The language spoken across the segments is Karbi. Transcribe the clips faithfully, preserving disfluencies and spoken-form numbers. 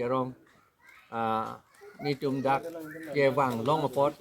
Arong, ah, netum dak kevang long apot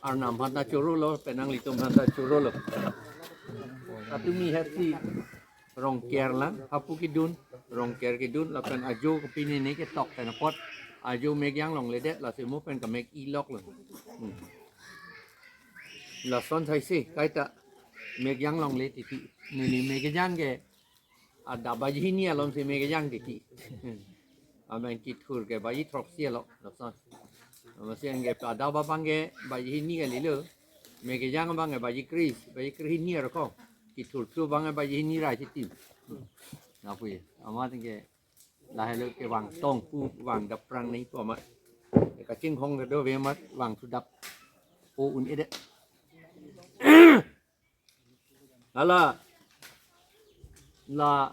Arnam aphan ta chorolo, penang netum aphan ta chorolo. Atumi hasi Rongker lang, hapu kedun, Rongker kedun, lapen ajo kepini ni ketok pen apot, ajo Megyang longledet, lasi mo pen kamek ilok lo. Hmm. Lason saisi, kaita Megyang longle titi, neli Megyang ke, adap baji hini alom si Megyang titi. Amen kithur ke baji throksi alo, lason. Amatsi anke adap abang ke baji hini kalilo. Megyang abang ke baji kre-isi, baji kre-hini arko. Kithur thu abang ke baji hini ra chitim. Napu ya, amat ke lahelo kevang tong pu vang daprang nangpo amat. Kachinghong kedo ave amat vang thu dap. O un-edet. Hala. La.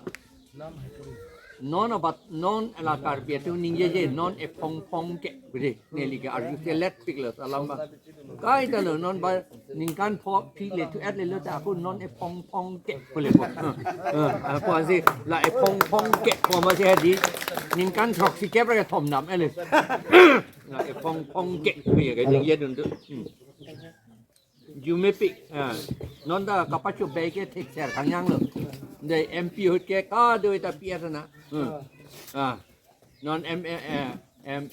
Non abat non la Karbi atum ningjeje non ephongphong ke. Budi, neli ke arjuseletpik lo alam abang. Kaita lo non ba ningkan pho phi le thu et le lo ta ako non ephongphong ke pulepo. Eh, eh, ako asi la ephongphong ke ko amatsi hadi ningkan throksi kep ra kethom dam ele. La ephongphong ke pu ya ke ningjedun tu. Hmm. Jumepik. Ah. Non ta kapacho bai ke thekser kangjang lo. Dei M P ahut ke kado ta P S na. Hmm. Ah. Non M, eh, eh, M,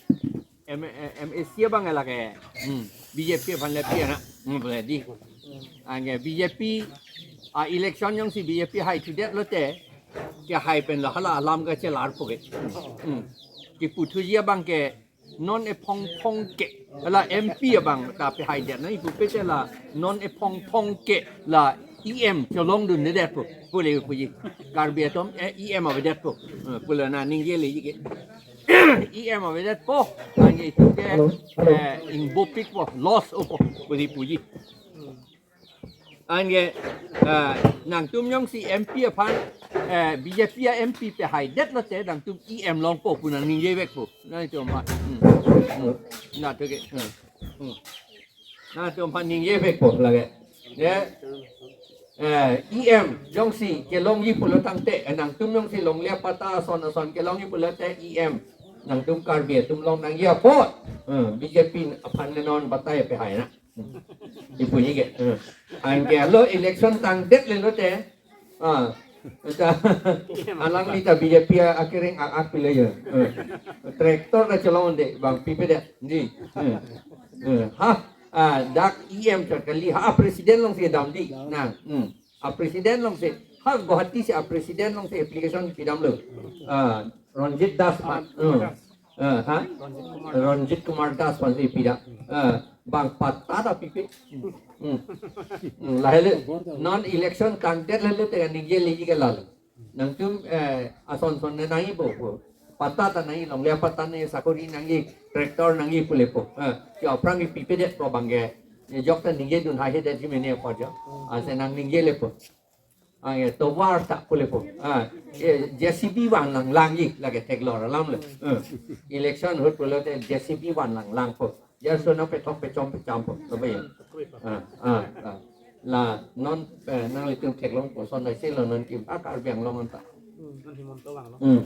M, eh, M A C abang lake. Hmm. B J P aphan le P S na. Hmm, boleh di. Anke B J P, ah, election jongsi B J P hai thudet lote, kehai pen lo hala alam kachelarpo ke. Hmm. Kiputhuji abang ke non ephongphong ke. Hala M P abang ta pehaidet nangji pupe te la non ephongphong ke la E M cholongdundedetpo. Pule puji. Karbi atum, eh, E M avedetpo. Eh, pule nang ningjeleji ke. E M avedetpo. Anke itum ke, eh, ingbopikpo. Loss opo. Pule puji. Anke, eh, nangtum jongsi M P aphan, eh, B J P a M P pehaidet lote nangtum E M longpo pu nang ningjevekpo. Nangtum aphan. Hmm. Hmm. Na to ke. Hmm. Hmm. Nangtum aphan ningjevekpo lake. Ya. Eh, E M jongsi kelongji pulo tangte, eh, nangtum jongsi longle apatta ason ason kelongji pulote E M nangtum Karbi atum long nangji apot. Hmm. B J P aphan le non batai pehai na. Ipuji ke. Eh. Anke lo election tangdet le lote. Ah. Ita, alangli ta B J P a-, akereng a-, ak pile ya. Eh. Tractor ta cholongde bang pipe de. Di. Eh. Eh. Ha. Ah, dak E M chot kali. Ha, president alongsi damdi. Nang. Hmm. A president alongsi. Ha, Guwahati si a president alongsi application pidamlo. Ah, Ranjit Das ma. Hmm. Eh, ha? Ranjit Kumar Das aphansi pida. Eh, bang patta ta pipe. Hmm. Hmm, lahelo non election tangdet lahelo te ningjeleji ke lalo. Nangtum, eh, ason son ne nangjipo pu. Patta ta nangji, longle apatta nangji, sakori nangji, tractor nangji pulepo. Eh, si aphrang ke pipedetpo abang ke. Eh, jok ta ningjedun haihedetji mene apot jo. Ansi nang ningjelepo. Ah, ya, tovar ta pulepo. Ah, eh, J C B van langlangji lake theklong alam le. Eh, election ahut pulote J C B van langlangpo. Jaso nang pethok pechom pechampo. Apa ya? Ah, ah, ah. La non, eh, nanglitum theklongpo ason daisi lo non kim a Karbi Anglong anta. Hmm, non Himanta vanglo. Hmm.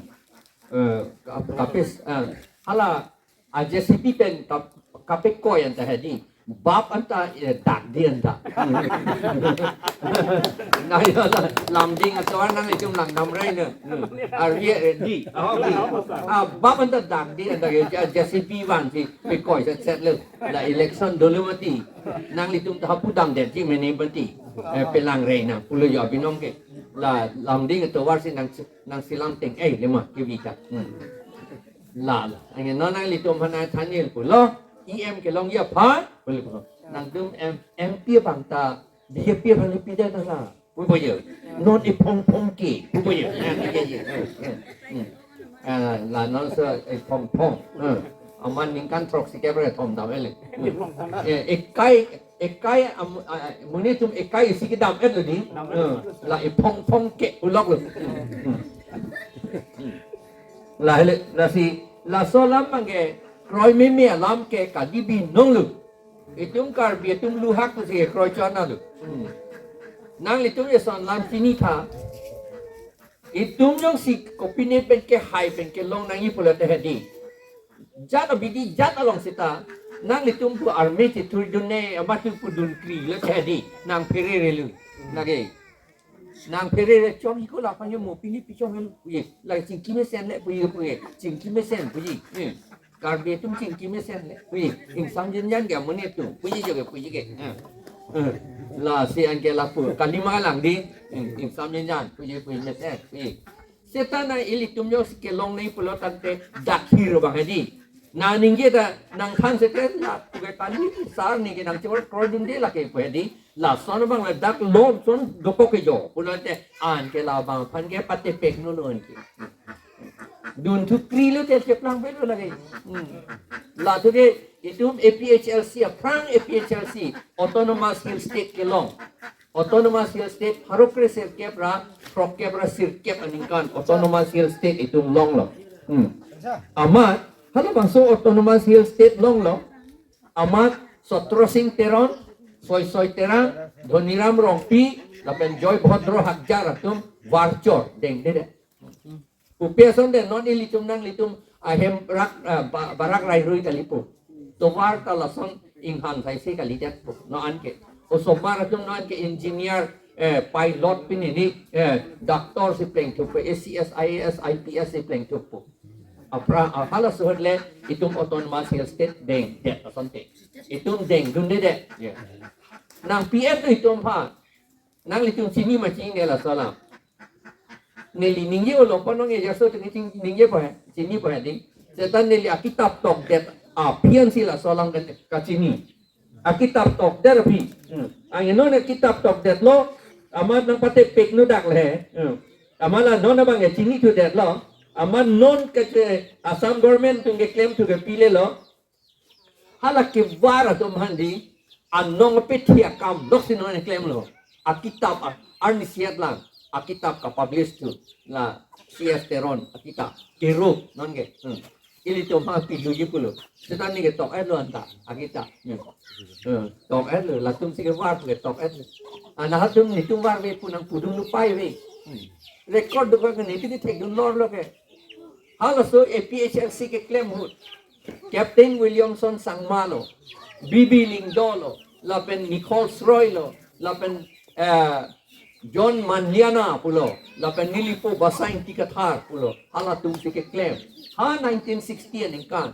Eh, kap-, kapis, eh, hala a J C B pen kap-, kapekoi anta hedi. Bap anta, eh, dakdi anta. Hmm. Na ya la, Lumding atovar nanglitum langdamrai na. Hmm. Arvi, eh, di. Ah, di. Ah, bap anta dakdi anta ke, J-, J C B vansi pekoi set set le. La election dolo mati. Nanglitum ta hapu damdetji mene mati. Eh, pelangrai nang pulo jo abinong ke. La Lumding atovar si nang, nangsi lamteng. Eh, lema, kevita. Hmm. La, la. Anke non nanglitum aphan nangthanji pulo. E M kelongji aphan. Pulo. Nangtum M-, M P abang ta B J P aphan le pida ta la. Pupo jo. Non ephongphong ke. Pupo jo. Ah, ya, ya, ya. Hmm, hmm. Ah, la non so ephongphong. Hmm. Amat ningkan throksi kep ra kethom dam ele. Hmm. Eh, ekai, ekai am-, ah, monit atum ekai isi kedam et lo di. Hmm. La ephongphong ke ulok lo. Hmm. Hmm. Lahelo, lasi, laso alam abang ke kroi meme alam ke kali binong lo. Itum Karbi atum luhak pusi kroichon lo. Hmm. Nanglitum eson alam chinitha. Itum jongsi kopine pen kehai pen kelong nangji pulote hedi. Jat abidi jat along seta nanglitum pu army chethurdunne amat pu dunkri lote hedi. Nangphere relu. Lake. Nangphere re chom iko lapan yo mo pini pichom helu puji. Lake chingki mesen le puji puji. Chingki mesen puji. Hmm. Karbi atum chingki mesen le. Puji. Ingsamjinjan ke amonit atum. Puji jo ke puji ke. Hmm. Hmm. Lasi anke lapu. Kalima lang di. Hmm. Ingsamjinjan. Puji puji mesen. Puji. Seta na ilitum jongsi kelong nangji pulo tangte dak hir bang hedi. Naningje ta nangthan seta la puke tali sar ningje nangchor krodunde lake pu hedi. Lason bang la dak lom son dokok kejo. Pulote anke labang aphan ke patepek nunu anke. Dun thukri lote cheplang pelo lake. Hmm. La thuke itum A P H L C aphrang A P H L C Autonomous Hill State kelong. Autonomous Hill State pharo kre sirkep ra, throkkep ra sirkep aningkan Autonomous Hill State itum longlo. Hmm. Amat, halabangso Autonomous Hill State longlo. Amat Chatra Singh Teron, Soisoi Terang, Dhoniram Rongpi, lapen Joy Bhodro Hakjar atum varchor dengdede. Kopi asonte non ilitum nanglitum ahem rak, ah, ba-, barak rairui kalipo. Tovar ta lason inghan saise kalidet po. Non anke. Osomar atum non anke engineer, eh, pilot pini ni, eh, doctor si plengthukpo, A C S, I A S, I P S si plengthukpo. Apra, ah, halaso ahut le itum Autonomous Hill State dengdet asonte. Itum dengdundedet. Ya. Nangpi-et do itum aphan. Nanglitum chini ma chinine laso alam. Neli ningje olo ponong e jaso tini ching ningje po he, chini po he di. Seta neli akitap tokdet aphi ansi laso alam ke kachini. Akitap tokdet aphi. Hmm. Anke non akitap tokdetlo, amat nangpatepek nu dak le. Hmm. Amat la non abang ke chinithudetlo. Amat non ke Assam government atum keklem thu ke pilelo. Hala kevar atum aphan di, anong apethia akam lok si non klemlo. Akitap a-, arnisi atlang, akitap kapublish thu, la C S Teron akitap, Kerup, non ke. Hmm. Ilitum aphan piluji pulo. Seta neke tok-etlo anta, akitap. Hmm. Hmm. Tok-etlo, latum si kevar ke tok-etlo. Ana halatum netum varve pu nangpudun lo paive. Hmm. Record dokok ke netum kethekdun lorlo ke. Halaso A P H L C keklem ahut. Captain Williamson Sangma lo, B B Lyngdoh lo, lapen Nichols Roy lo, lapen, eh, John Manliana pulo, lapen nelipo Basain Ingti Kathar pulo, halatum si keklem. Ha nineteen sixty aningkan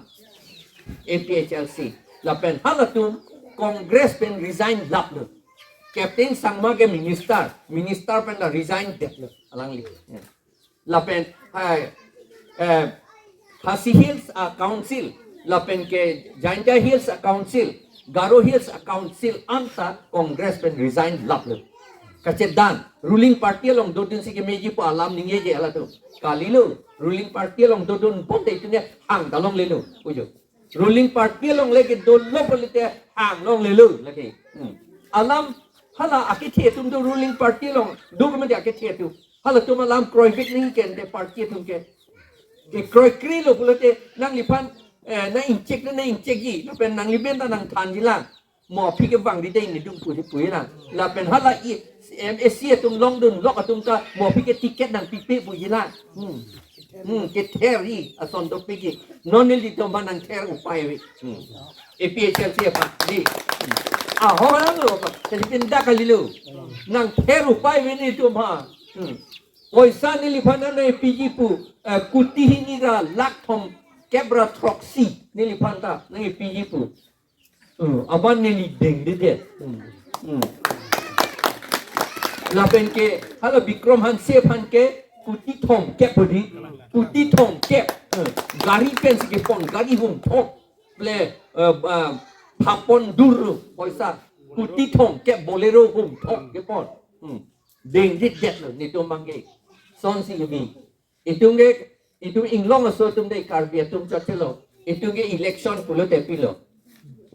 A P H L C. Lapen halatum Congress pen resign laplo. Captain Sangma ke minister, minister pen la resign detlo. Alangli. Ya. Lapen, hai, eh, Khasi Hills a Council, lapen ke Jaintia Hills a Council, Garo Hills a Council anta Congress pen resign laplo. Kachedan, ruling party along dodun si kemeji pu alam ningjeje halatum. Kalilo, ruling party along dodun bonte itum ke hang ta longlelo. Ujo. Ruling party along lake dolo pulote hang longlelo lake. Hmm. Alam hala akethe atum do ruling party along do kemati akethe atum. Halatum alam kroivek nangji ke ante party atum ke. Ke kroikrilo pulote nangliphan, eh, nang-ingchek nang-ingchekji, lapen nangliben ta nangthanji lang. Mo aphi ke vangri dei nedung puji puji lang. Lapen hala i M A C atum longdun lok atum ta mo aphi ke ticket nangpipe puji lang. Hmm. Hmm, kether-i ason dopikji. Non nelitum aphan nangther upaive. Hmm. A P H L C aphan di. Hmm. Ahorlo aphan. Jadi pindah kalilo. Nangther upaive nelitum aphan. Hmm. Poisa neliphan nangpiji pu, eh, kuti hini ra lakh thomkep ra throksi neliphan ta nangpiji pu. Hmm, aban neli dengdedet. Hmm. Hmm. Lapen ke, hala Bikram Hanse aphan ke, kuti thomkep hodi, kuti thomkep. Hmm. Gari pensi kepon, gari hum thok. Ple, eh, eh, thapon dur poisa. Kuti thomkep Bolero hum thok kepon. Hmm. Dengdedetlo, netum abang ke. Sonsi kami. Itum ke, itum inglong aso atum dei Karbi atum chot chelo. Itum ke election pulote pilo.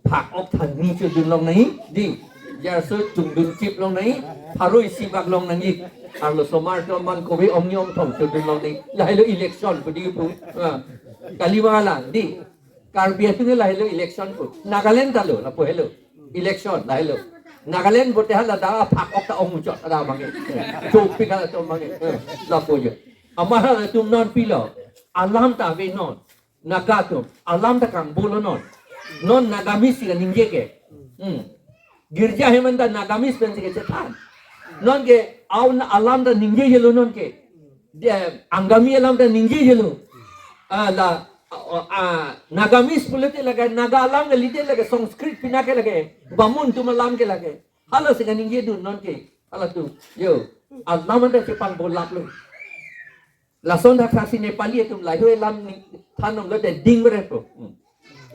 Phak oktha ni chodun longnangji, di. Jarso chungdun chip longnangji, pharo isi bak longnangji. Arlo osomar atum abang kove ongni ongthom chodun longnangji. Lahelo election pu di pu. Ah. Kali bang alang, di. Karbi atum ke lahelo election pu. Nagaland ta lo, lapu helo. Election, lahelo. Nagaland vote hala da phak ok ta ong muchot, ada abang ke. Chopik halatum abang ke. Eh, lapu jo. Amahal atum non pilo. Alam ta ave non. Naga atum. Alam ta kangbolo non. Non Nagamese si kaningje ke. Hmm. Girja ahem an ta Nagamese pensi kachethan. Non ke aun alam ta ningjejelo non ke. De, Angami alam ta ningjejelo. Ah, la, ah, ah, Nagamese pulote lake, Naga alam ke lide lake, Sanskrit pina ke lake, Bamun atum alam ke lake. Halo si kaningjedun non ke. Halatum. Yo. Alam an ta chepangbolaplo. Lason thakthaksi Nepali atum lahei alam ni than nanglote ding berepo. Hmm.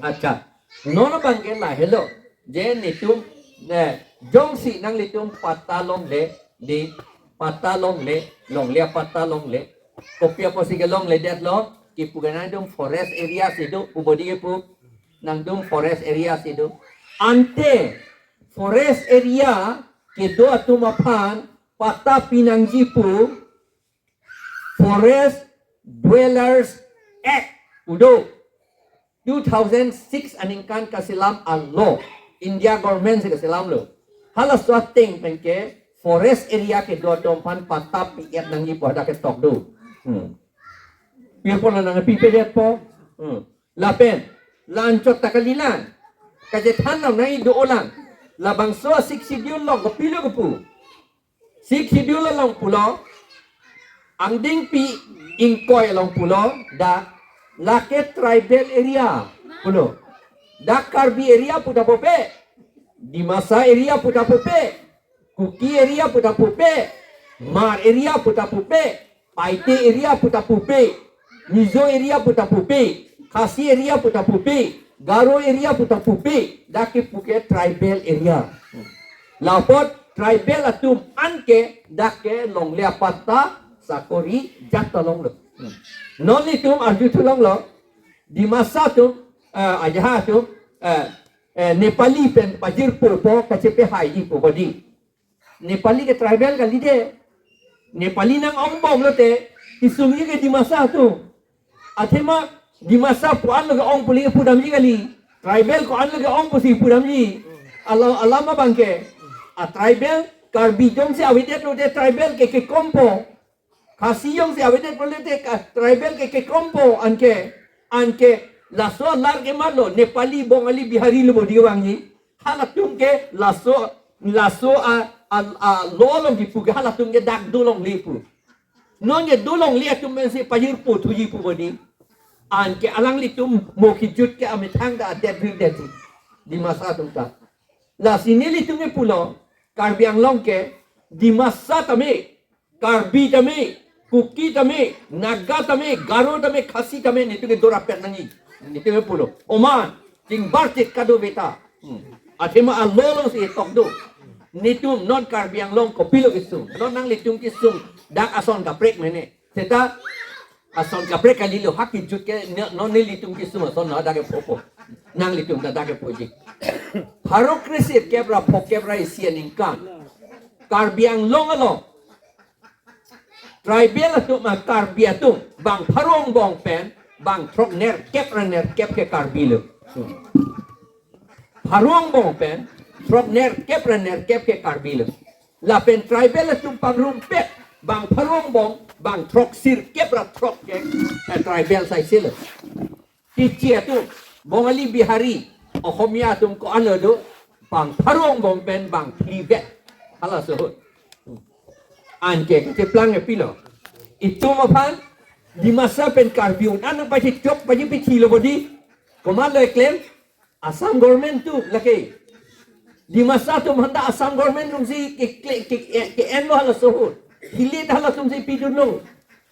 Accha. Non abang ke lahelo. Je netum, ne, jongsi nanglitum patta longle, di patta longle, longle patta longle. Kopi apotsi ke longledetlo, kipu ke nangtum forest area si do, pu bodi kipu, nangtum forest area si do. Ante, forest area kedo atum aphan patta pinangji pu, Forest Dwellers Act pu do. Two thousand six aningkan kaselam a-law. India government si kaselamlo. Halaso ateng pen ke forest area kedo atum aphan patta pi-et nangji pu hadak ketok do. Hmm. Pirpo nang pipedet po. Hmm. Lapen, la-anchot ta kalilang. Kachethan nang nangji do-olang. Labangso a-Sixth Schedule along kopilo kepu. Sixth Schedule along pulo, angdengpi ingkoi along pulo, dak lake tribal area pulo. Dak Karbi area pu ta pupe, Dimasa area pu ta pupe, Kuki area pu ta pupe, Hmar area pu ta pupe, Paite area pu ta pupe, Mizo area pu ta pupe, Khasi area pu ta pupe, Garo area pu ta pupe, dak kipu ke tribal area. Lapot tribal atum an ke dak ke longle apatta sakori jat ta longlo. Non netum arjuthu longlo, Dimasa atum, eh, ajaha atum, eh, eh, Nepali pen pajirpo pu kachepehaiji pu bodi. Nepali ke tribal kali de. Nepali nang-ongbomlote, kesungji ke Dimasa atum. Athema Dimasa pu-anlo ke-ong pule pudamji kali. Tribal ko-anlo ke-ong pusi pudamji. Alam, alam abang ke. A-tribal, Karbi jongsi avedetlote tribal ke kekompo. Khasi jongsi avedetlote ka-, tribal ke kekompo anke. Anke laso alar ke matlo, Nepali, Bongali, Bihari lo bodi vangji. Halatum ke laso, laso a, a, a-law along kipu ke halatum ke dak dolongle pu. Non ke dolongle atum pensi pajirpo thuji pu bodi. Anke alanglitum mo kejut ke amethang ta adet ri detji. Dimasa atum ta. Lasi nelitum ke pulo, Karbi Anglong ke, Dimasa tame, Karbi tame, Kuki tame, Naga tame, Garo tame, Khasi tame, netum ke dorapet nangji. Netum ke pulo. Oman, chingbarchit kadokave ta. Hmm. Athema a-law alongsi tok do. Netum non Karbi Anglong kopilo kesung. Non nanglitum kesung. Dak ason kaprek mene. Seta ason kaprek kalilo, ha kejut ke ne-, non nelitum kesung ason na dak kepopo. Nanglitum ta dak kepoji. Pharo kresirkep ra phokep ra isi aningkan. Karbi Anglong along. Tribal atum ma Karbi atum. Bang pharo angbong pen, bang throknerkep ra nerkep ke Karbi lo. Pharo angbong pen, throknerkep ra nerkep ke Karbi lo. Lapen tribal atum pangrumpet, bang pharo angbong, bang throksirkep ra throk ke, eh, tribal saisilo. Tichi atum, Bongali Bihari, Ohomia atum ko-anlo do, bang pharo angbong pen, bang phlivet. Halaso ahut. Anke, kacheplang ke pilo. Itum aphan, Dimasa pen Karbi un-an pachechok, pachepichilo bodi. Komatlo eklem, Assam government atum lake. Dimasa atum aphan ta Assam government atumsi ke, ke, ke, ke, ke-enlo halaso ahut. Hilit halatumsi pidunlo.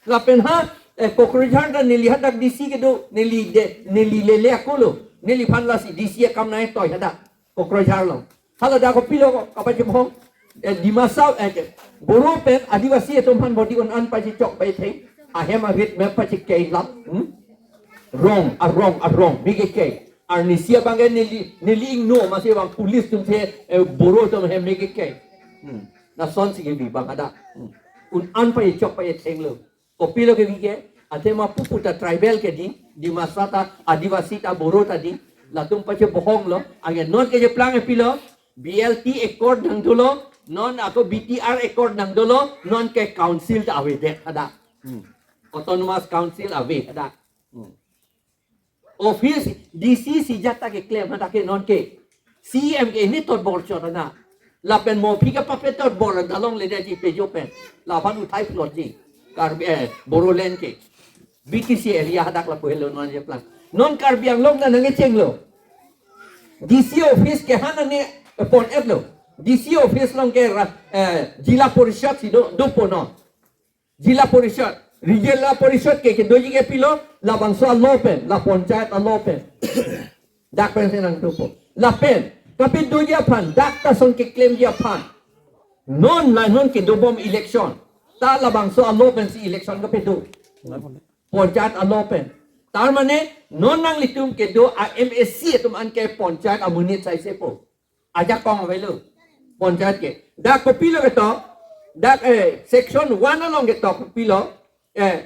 Lapen ha, eh, Kokrajhar ta neli hadak D C kedo, neli de, neli lele ako lo. Neliphan lasi D C akam nangtoi hadak. Kokrajhar along. Hala dak kopilo ko, kapachebohong. Eh, Dimasa, eh, Boro pen, Adivasi atum aphan bodi un-an pachechok paitheng. Ahem arit me pachekei lap. Hmm? Wrong, a wrong, a wrong. Mekekei. Arnisi abang ke neli, neli ingno, masi bang police atumsi, eh, Boro atum hem mekekei. Hmm. Lasonsi kebi bang hadak. Hmm. Un-an pachechok paithenglo. Kopilo kebi ke, athema pupu ta tribal ke di, Dimasa ta, Adivasi ta, Boro ta di, latum pachebohonglo, anke non kacheplang ke pilo, B L T accord nangdolo, non ako B T R accord nangdolo, non ke council ta avedet hadak. Hmm. Autonomous Council ave hadak. Hmm. Office D C si jat ta keklem hadak ke non ke. C M ke ini tot bor chot ana. Lapen mo aphi ke pape tot bor ana longle ji pejo pen. Laphan uthai plot ji. Karbi eh Bodoland ke. B T C area hadak lapu helo non je plan. Non Karbi Anglong na nangchenglo. D C office ke hana ne pon-etlo. D C office along ke ra- eh, Jila Parishad si do dopo non. Jila Parishad, Jila Parishad ke kedoji ke pilo, labangso a-law pen, la panchayat a-law pen. Dak pen si nangdopo. Lapen, kapedoji aphan, dak ta ason keklemji aphan. Non la non kedobom election. Ta labangso a-law pen si election kapedo. Panchayat a-law pen. Tar mane, non nanglitum kedo a M A C atum an ke panchayat amonit saise po. Ajakong avelo. Panchayat ke. Dak kopilo ketok. Dak eh section one along ketok kopilo. Eh,